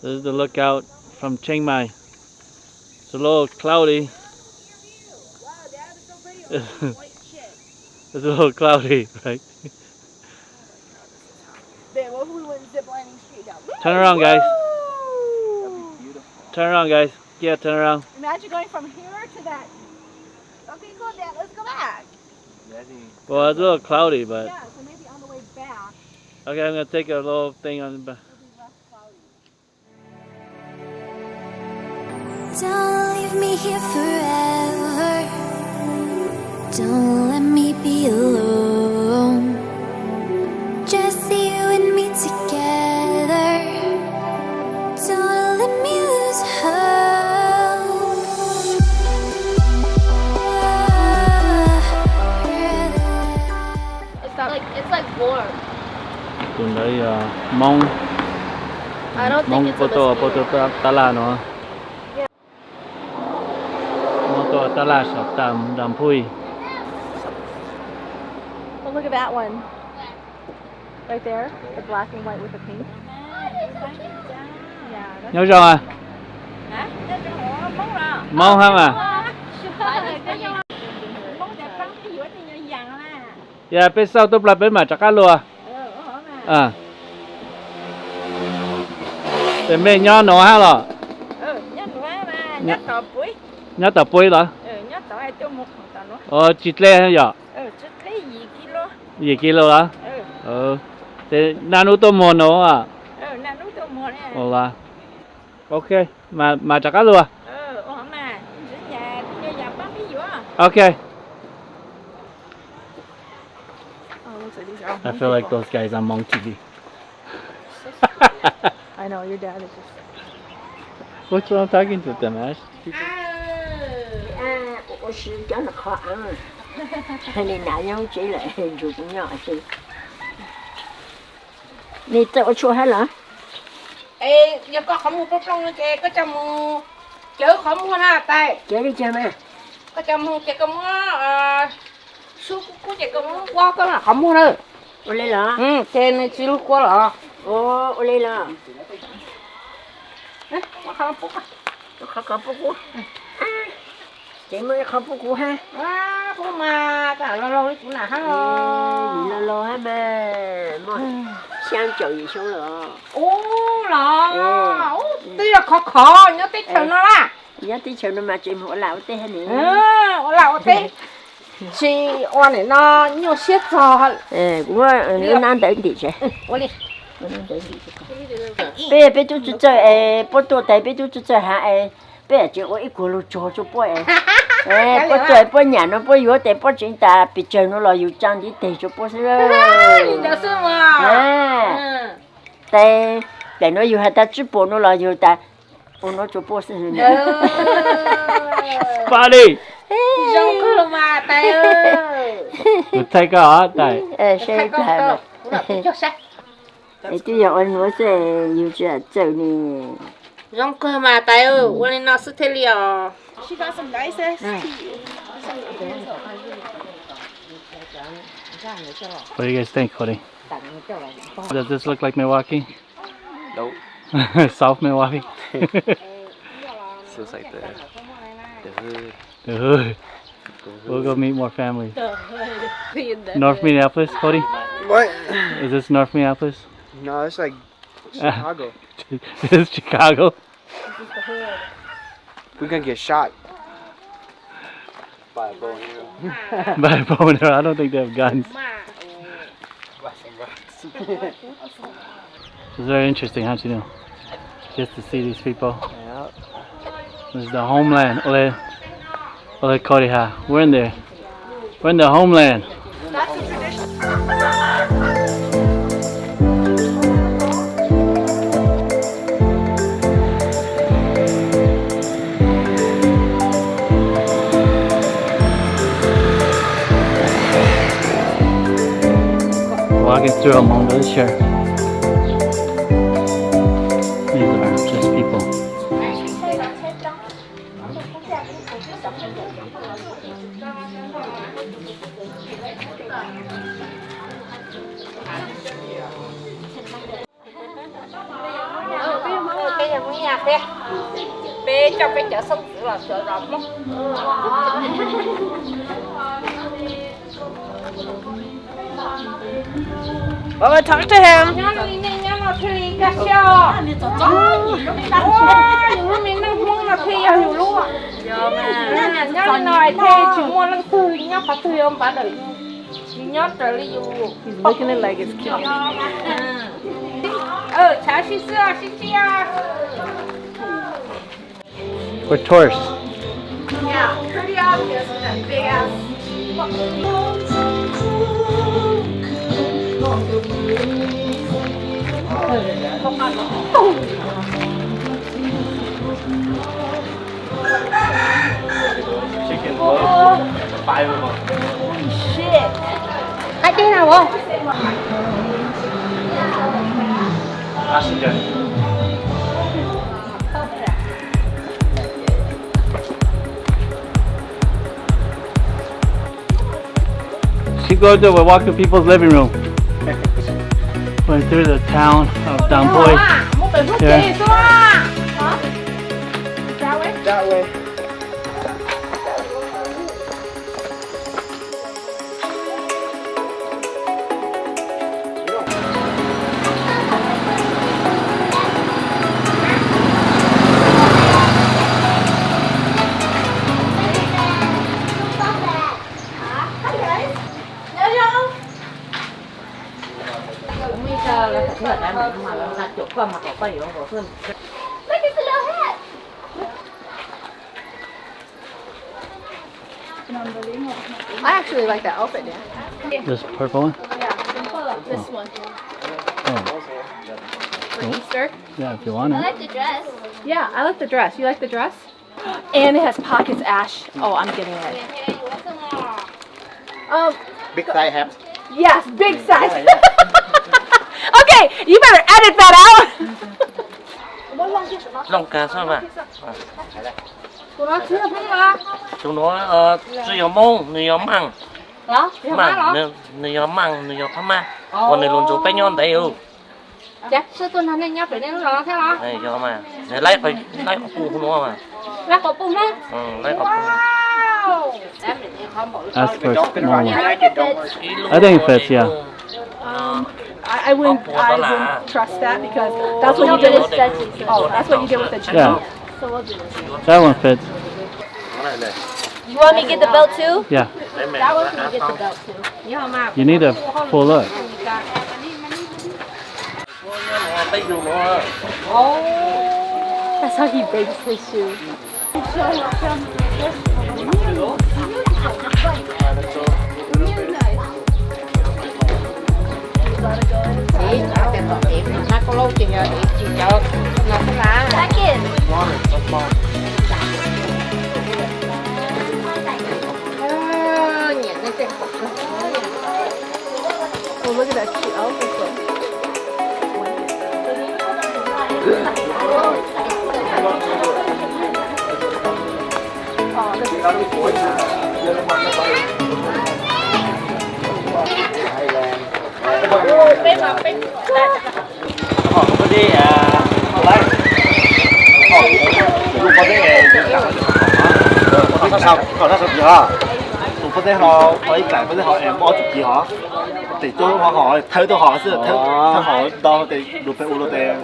This is the lookout from Chiang Mai. It's a little cloudy. It's a little cloudy, right? Babe, what if we went ziplining straight down? Turn around, guys. Woo! Turn around, guys. Yeah, turn around. Imagine going from here to that. Okay, cool, Dad. Let's go back. Well, it's a little cloudy, but yeah, so maybe on the way back. Okay, I'm gonna take a little thing on the back. It'll be less cloudy. Don't leave me here forever. Don't let me be alone. Just you and me together. Don't let me lose hope. It's like, it's like warm. Tus ntawd yog Hmoob. I don't think Hmoob it's a puab tuaj, puab mosquito. Tuaj tab laj no. Hmoob tuaj tab laj saum Tam Dam Phuj. Oh, look at that one. Right there, the black and white with the pink. Yeah, that's Nyob zoo a? Hmoob hab mas. Yog peb xauj tuaj plaws peb mam rov qab lug. Ces mej nyob nuav hab los? Nyob tom puab los? Tsis dleb yom? Yim kis lug los? Ces naj nub tuaj muag nuav. Ok, mas rov qab lug. Ok. I feel like those guys on Hmong T V. I know, your dad is just What's wrong talking to them, Ash? Ua si cov no qhov av, li nav nyob tsev lawm, ntsug kuv nyob tsev. Nej txawj ua tshuaj hab los? Es yog koj qhov muag plooj plooj no ces koj coj mus cev qhov muag na tais. Cev li cas mas? Koj coj mus ces koj muab sub kub kub ces koj muab nquab koj qhov muag na. Ua li los? Ces nws tsis lug kua los. Ua li los? Qhov, qhov pub kuv. Ces muaj ib qho pub kuv hab. Pub mas koj los laug li kuv na hab. Yus los laug hab mas, muaj xyaa caum yim xyoo lawm. Ub los, twb yog khov khov nyob teb chaws no lawm. Nyob teb chaws no mas tseem mus ua lag ua teb hab ne. Ua lag ua teb, tsis ua nim no nyuaj siab txog. Kuv muab lub nab ntawd ntim tsev. Peb, peb tub tsi txawj es puab tuaj tes peb tub tsi txawj has es peb tseem ua ib kuag lug tsog tsua puab es. Puab tuaj puab nyam no puab yuav tes puab tseem tas pes tsawg no los yus tsa ntiv teg tsua puab xwb. Tes, tes nuav yus has tas tsib puas no los yus tas ua nuav tsua puab xwb. Funny. Zoo kawg mas tais. Kuv thaij koj os tais. Es twb yog ua nuav xwb yus tsis txawj ne. Zoo kawg mas tais, ua li no xwb thiaj li os. What do you guys think, Cody? Does this look like Milwaukee? Nope. South Milwaukee? Feels like the, the hood. The hood. The hood. We'll go meet more family. The hood. North Minneapolis, Cody? What? Is this North Minneapolis? No, it's like Chicago. It's Chicago. We're gonna get shot. By a bow and arrow. By a bow and arrow. I don't think they have guns. By some rocks. It's very interesting, huh, Chinu? Just to see these people. Yep. This is the homeland. Ole, ole Kodiha. We're in there. We're in the homeland. Walking through Hmong village here. These are just people. Peb coj peb cov xeeb ntxwv los sawv zos Hmoob. Ua, talk to him. Nyob li nej nyob no thiaj li kaj siab. Ua, yus lub me neej Hmoob no thiaj yog yus lub. Nyob li no thiaj tsis muaj leej twg nyob qhov twg yuav npav dawm yus, yus nyob raws li yus. He's licking it like it's cute. Tshav sib xwb sib txiaj. For tourists. Yeah, pretty obvious with that big ass fucking Chicken loaf, five of them. Holy shit. Hais dej na vos. Keep going, we're walking people's living room. Going through the town of Damboi. Yeah. That way. I actually like that outfit, Dan. This purple one? Yeah, this one. Oh. For Easter? Yeah, if you want it. I like the dress. Yeah, I like the dress. You like the dress? And it has pockets, Ash. Oh, I'm getting it. Um, big size have. Yes, big size. Yeah, yeah. Okay, you better edit that out. Loo kag xwb mas. Tus nuav tsi yog Moob, nws yog Maaj. Maaj, nws yog Maaj, nws yog Phab Maj. Uas nws lug nrug peb nyob ntev ub. Sib tug nrog nej nyob pem nej lub zos no thiab los? Yog mas, nws laib qhov pum hu nuav mas. Laib qhov pum Hmoob? Laib qhov pum. Ask for a small one. I think it fits, yeah. Um, I, I wouldn't, I wouldn't trust that because that's what you did with, oh, that's what you did with the jeans. Yeah. That one fits. You want me to get the belt too? Yeah. That one can get the belt too. You need a full look. That's how he bakes his shoes. Ib, cov tom ev, nab kauj laub ces yog ev tsis cov no xwb las. Nyiam nej tej qhov kawg. Oh, look at that cute outfit though. Peb mas peb Kom thaj sau, kom thaj sau kiag hos. Tus pob zeb hos, qhov ib kaim pob zeb hos es muaj ob tug kiag hos. Tes coj hos, thawb tuaj hos xwb, thawb hos ntau tes lus pem u lus tes.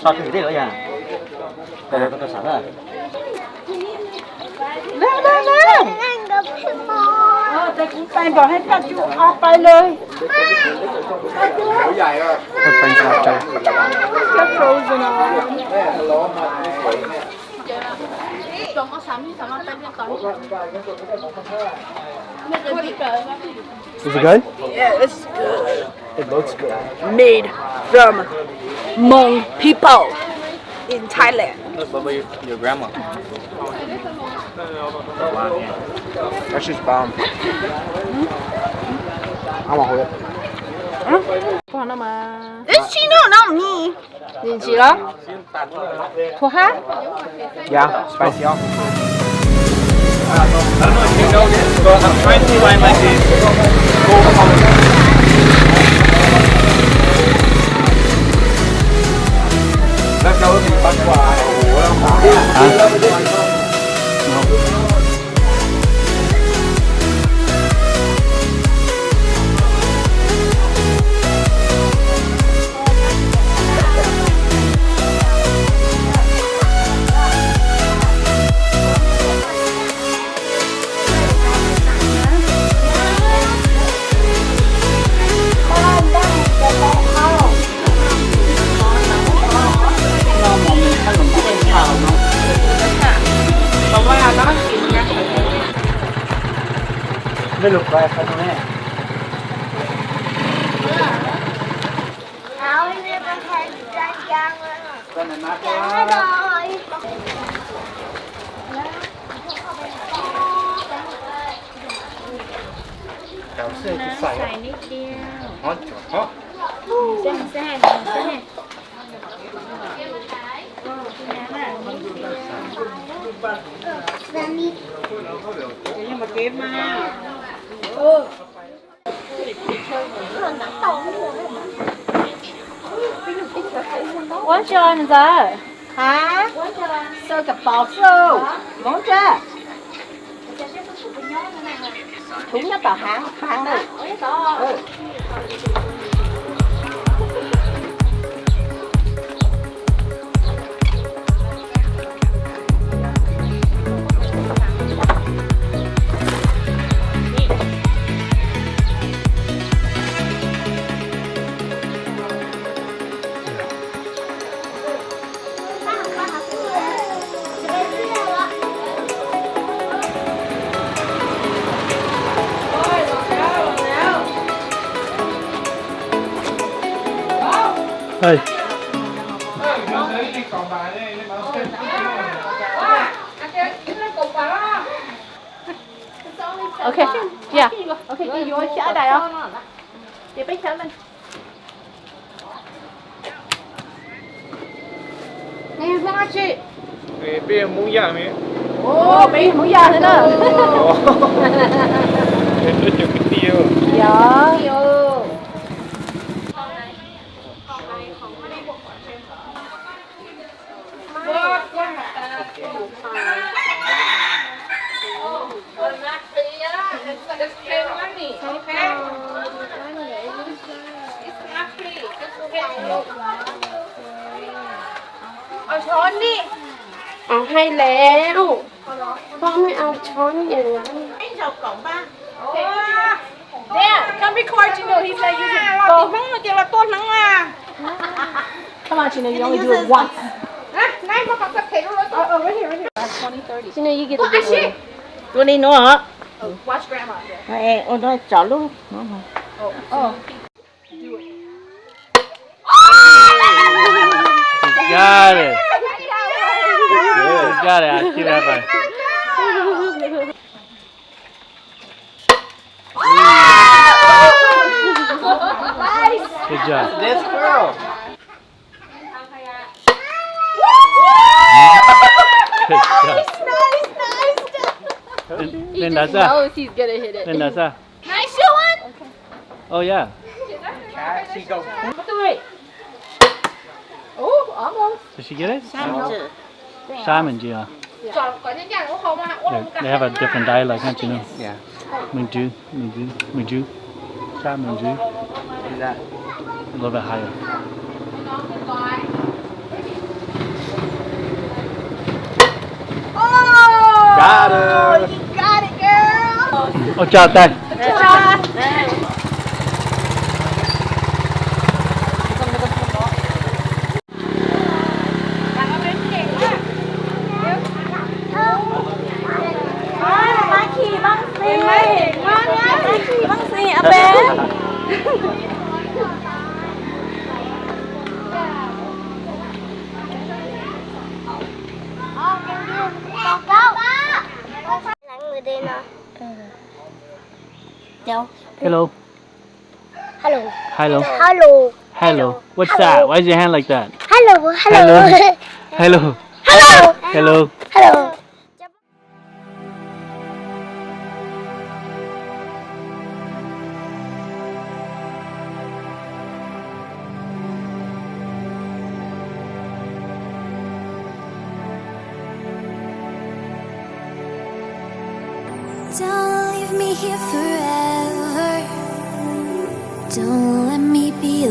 Sau tus dej lawm yog. Tes kuv tais npaum hais coj tsis pais lawm. Is it good? Yeah, it's good. It looks good. Made from Hmong people in Thailand. That's probably your, your grandma. That shit's bomb. I want to hold it. It's Chino, not me. Nws ntsim los? Too hot? Yeah, spicy, huh? I don't know if you know this, but I'm trying to find, like, these gold coins. That's how we bought one. Xais niv dias. Xais, xais, xais. Ua tsi os niam ntxawm? Hab, xaws kaum pom xwb, mob ntsaj. Tub nyob tom haav haav na. Ok, yeah. Ok, ces yuav xyab dais os. Ces peb xyab leej. Peb yog Hmoob Yaj ne. Peb yog Hmoob Yaj thiab na. Yog. Hais lawm, poj me a chó nyiam. Dad, come record Gino, he's not using both. Hmoob no ces los tua hneev na. Come on, Gino, you only do it once. Gino, you get the big one. Tua li no. Watch grandma. Ua no tso lub. You got it. You got it. I see that one. Good job. This girl. Good job. Nice, nice, nice. He just knows he's gonna hit it. Nice one. Oh, yeah. Oh, almost. Did she get it? Sab me ntsis. Sab me ntsis, yeah. They, they have a different dialect, don't you know? Yeah. Me ntsis, me ntsis, me ntsis. Sab me ntsis. Is that a little bit higher? Oh, got her. You got it, girl. Ua tsaug tais. Ua tsaug. Hello. Hello. Hello. Hello. Hello. What's that? Why is your hand like that? Hello. Hello. Hello. Hello. Hello. Hello. Don't leave me here forever. Don't let me be